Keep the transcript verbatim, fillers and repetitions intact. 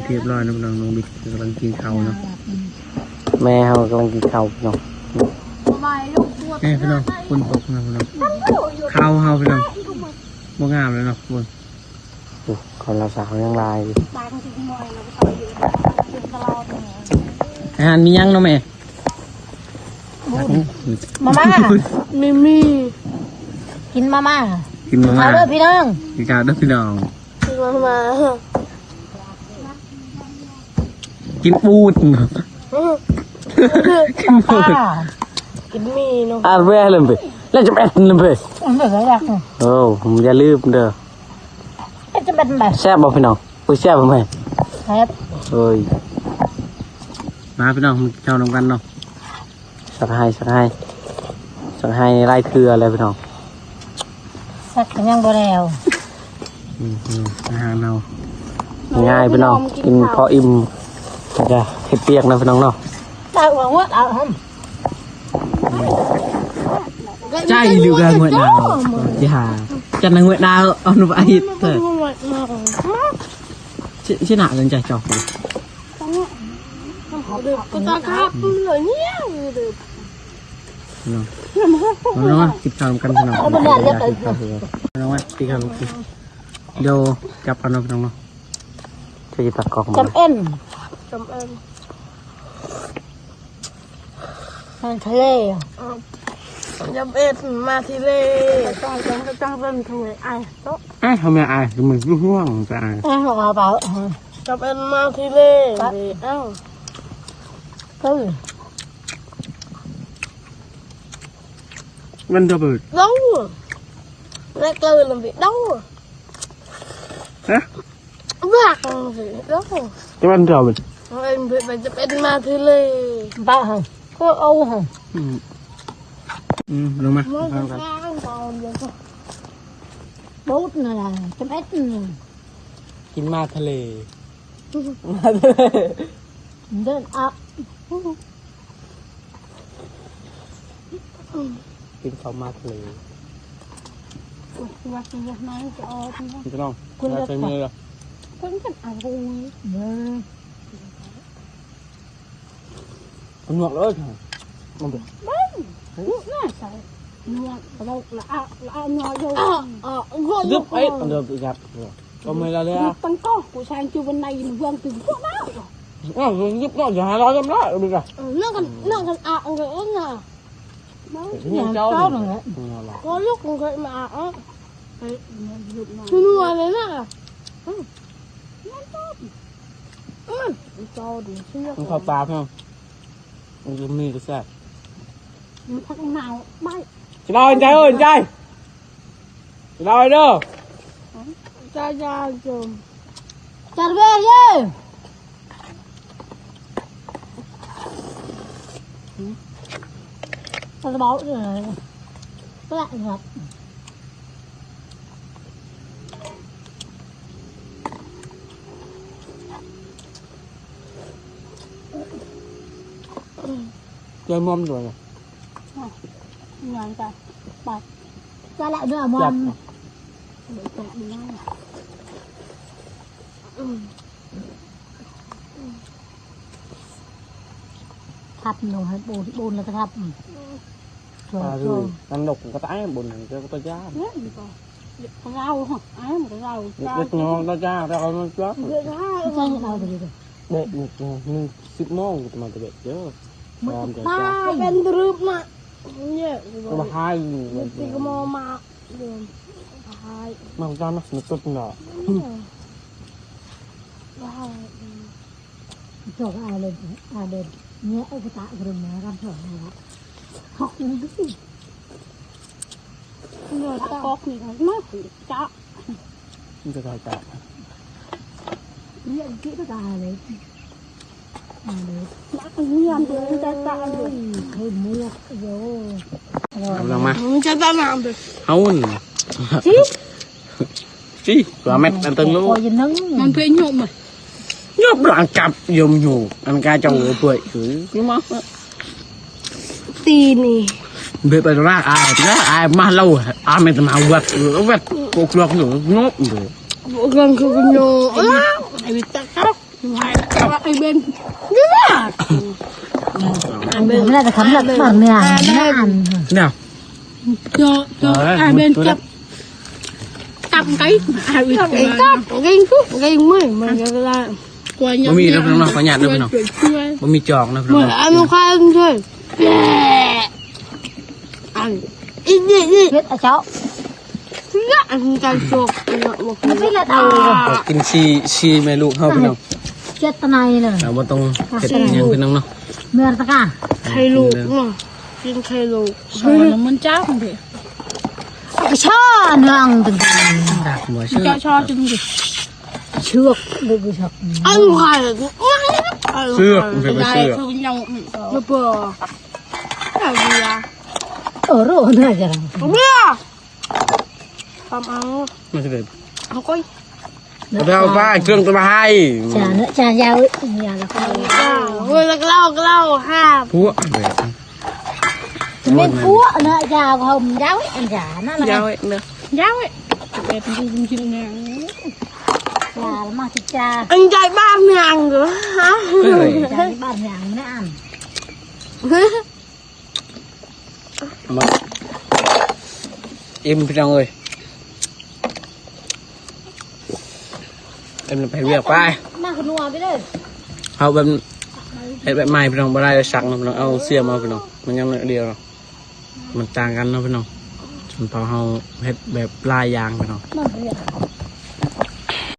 เรียบร้อยนะพี่น้อง น้องบิ๊กกำลังกินข้าวเนาะ แม่เฮากำลังกินข้าวพี่น้อง นี่พี่น้อง ฝนตกนะพี่น้อง ข้าวเฮาพี่น้อง บ่งามเลยเนาะ โอ้ คนละสาวยังลายอยู่ อาหารมียังเนาะแม่ มาม่า มีมี กินมาม่า กินมาม่า เอาเด้อพี่น้อง กินข้าวเด้อพี่น้อง กินมาม่า กินปูด กินปูด ป้า กินมีเนาะ อ่ะเว้ย เริ่มไป แล้วจะแอดเริ่มไป อันเดียวกัน โอ้ อย่าลืมเด้อ จะเป็นแบบ แซ่บบ่พี่น้อง อุ้ย แซ่บบ่แม่ แซ่บ เอ้ย มาพี่น้อง มากินข้าวนำกันเนาะ สักให้ สักให้ สักให้ไล่เครือเลยพี่น้อง สักก็ยังบ่แล้ว อืมอืม อาหารเรา ง่ายพี่น้อง กินพออิ่ม แล้วก็เฮ็ดเปียกนะพี่น้องเนาะ ตาหัวงดเอาหั่น ใจหรือกะงวดหน้า สิหา จัดหน้างวดหน้า เอาหนูไปอาทิตย์เถอะ สิ สิหน้าสนใจจอก ก็ตาครับเลยเนี่ย เนาะ เอาเนาะ กินข้าวนำกันพี่น้อง เอาไปเลย กินข้าวเถอะ เอาไว้ กินข้าวเถอะ เดี๋ยวจับกันเนาะพี่น้องเนาะ จะหยิบตากล้องมา จำเอ็น จำเอ็น ทางทะเล อ่ะ จำเอ็นมาทะเล ต้อง ต้อง ต้องเล่นทะเล ไอ้โต๊ะ เอ้ย ทำไมอาย มันยุ่งๆ จะอาย เอ้ย เอากระเป๋า จำเอ็นมาทะเล เอ้า เฮ้ย มันระเบิด đâu. Nó kêu làm việc đâu. Hả? Bác làm việc đâu. Cái bánh rau mình. Em bị bệnh, bệnh ma thì lì. Ba hả? Có ô hả? Ừ. Ừ, đúng mà. Nó ăn cái con còn được. Bút này là chấm ếch này. Cái ma thì lì. เดินอ่ะ กินข้าวมาทะเล ว่ากินยังไงจะออกนะ พี่น้อง คุณ อยากใส่มือเหรอ คุณกันเอาอุ้ย เออ หนวกเลย มันเป็น เฮ้ย ลูกหน้าใส หนวก เราละอ่ะ ละอ่ะ หนวกอยู่ อ่ะ อ่ะ ก็ ดึ ลู บ ก ไอ้ อ่ะ เดี๋ยวไปจับ ก็ไม่ละเลยอ่ะ ตั้งก็ กูแซงคิววันไหน มึงเพื่อนกูพวกนั้น อ้าว มันยุบนอกอย่าหาเราทำร้ายเอาดีกว่า เออ นั่งกัน นั่งกัน อ่ะ เอาเลย อ่ะ เดี๋ยวเจ้าหนึ่ง ก็ลูกมึงเคยมา อ่ะ เฮ้ย มันยุบหน่อย นัวเลยนะ อืม อืม เจ้าดูเชื่อ มันเข้าตาเพิ่ม มันจะมีกระแส มันพักหนาว ไม่ จะลอยใจเอ้ยใจ จะลอยเด้อ จะ จะ จะ จะเรียกเย้ จะบอกเลย ก็ละครับ เจอมอมด้วยนะ อ่ะ งานกัน ไป จะละเด้อมอม จับ เดี๋ยวจับมันได้ อืม ทับหนูให้ปูน ปูนแล้วก็ทับ อืม ช่วย ปลา ช่วย น้ำดกมันก็ตาย บนนั้นก็ตัวยาก เนี่ยมันก็ เราฮะ อ้าว มันก็เรา เล็กน้อยก็ยาก แต่เอามันยาก เดี๋ยวนะ ไม่ใช่เราไปเลย เด็กหนึ่ง หนึ่ง สิบโมง มันจะเด็กเยอะ มัน ความจะ ตาย ยาก เป็นรูปนะ เนี่ย ก็มาหาอยู่ มันตีกระมอมา เดี๋ยว หาย มันจะนักมันตุ๊ดเนาะ อืม ได้ อืม Cho cái ai lên, ai lên. Nhớ cái tạ của mình nó găm thở này đó. Học nó cứ gì. Người ta có quỷ nó mắc quỷ chó. Người ta chó. Nhớ cái đó ai lên. Ai lên. Nó cứ như ăn được, người ta chó ăn được. Ôi, thôi mua rồi. เอาลงมา Người ta chó ăn được. เอาอุ่น Chứ? สิ ตัวเม็ดอันตึงลูก มันเพื่อหยุมอ่ะ หยุมหลังจับยมอยู่ อันกาจงเปื่อยคือ คือมา ตีนี่ เบะไปรากอายนะ อายมาเล่า อายไม่จะมาวัด วัด โกกลอกอยู่ งบเลย Bukan ke beno. Ai tak kau. ไอ้เบนเลือก อันนี้น่าจะคำหลักมากเนี่ยนะอัน เนี่ย เจอเจอไอ้เบนจับจับไก่ไอ้ จับไก่จับไก่ทุกไก่มือมันก็ได้ บ่มีแล้วพี่น้องเนาะ ขออนุญาตเด้อพี่น้อง ช่วย บ่มีจอกนะพี่ เห น้ มื อ อง น เนาะ อนุคามช่วยอันอีกนิดนิด เฮ็ดอะเจ้า เลือกอันใจจบเนาะบอก มันเป็นละตา กินชีชีแม่ลูกเฮาพี่น้อง เจ็ดตะไนเลย เราบ่ต้องเฮ็ดหยังพี่น้องเนาะ เมืองตะกา ไข่ลูกเนาะ กินไข่ลูก ช้อนมันจ้ามันเด้ กระชอนเนืองตึง ดักบ่เชื่อ เจ้าช้อนจึงดิ เชือกดูดูเชือก อันไข่ เสือกมันเป็นเสือก คือยัง บ่บ่เอาเบียร์ เออรู้เนื้อจะ เบียร์ ทำเอา มันสิเป็น เอาก้อย เอาไปเอาไปเครื่องตัวมาให้ จานเนอะจานยาวอีกอย่างละคน เฮ้ยแล้วก็เหล้าก็เหล้าห้า พวกแบบ จะไม่พวกเนอะยาวผมยาวอีกอันจานนั่นแหละ ยาวเนอะ ยาวเอ๊ะ แบบนี้จริงๆนะ ยาวมากจ้า อันใจบ้านเมืองเหรอฮะ ใจบ้านเมืองนะอัน มา อิ่มพี่น้องเอ้ย เอ็มไปเวียกไป มาขนัวไปเลย เอาแบบเฮ็ดแบบใหม่พี่น้อง บ่ได้สั่งเนาะพี่น้อง เอาเสียมาพี่น้อง มันยังน้อยเดียวเนาะ มันต่างกันเนาะพี่น้อง ชนเผ่าเฮาเฮ็ดแบบหลายอย่างพี่น้อง มาเวียก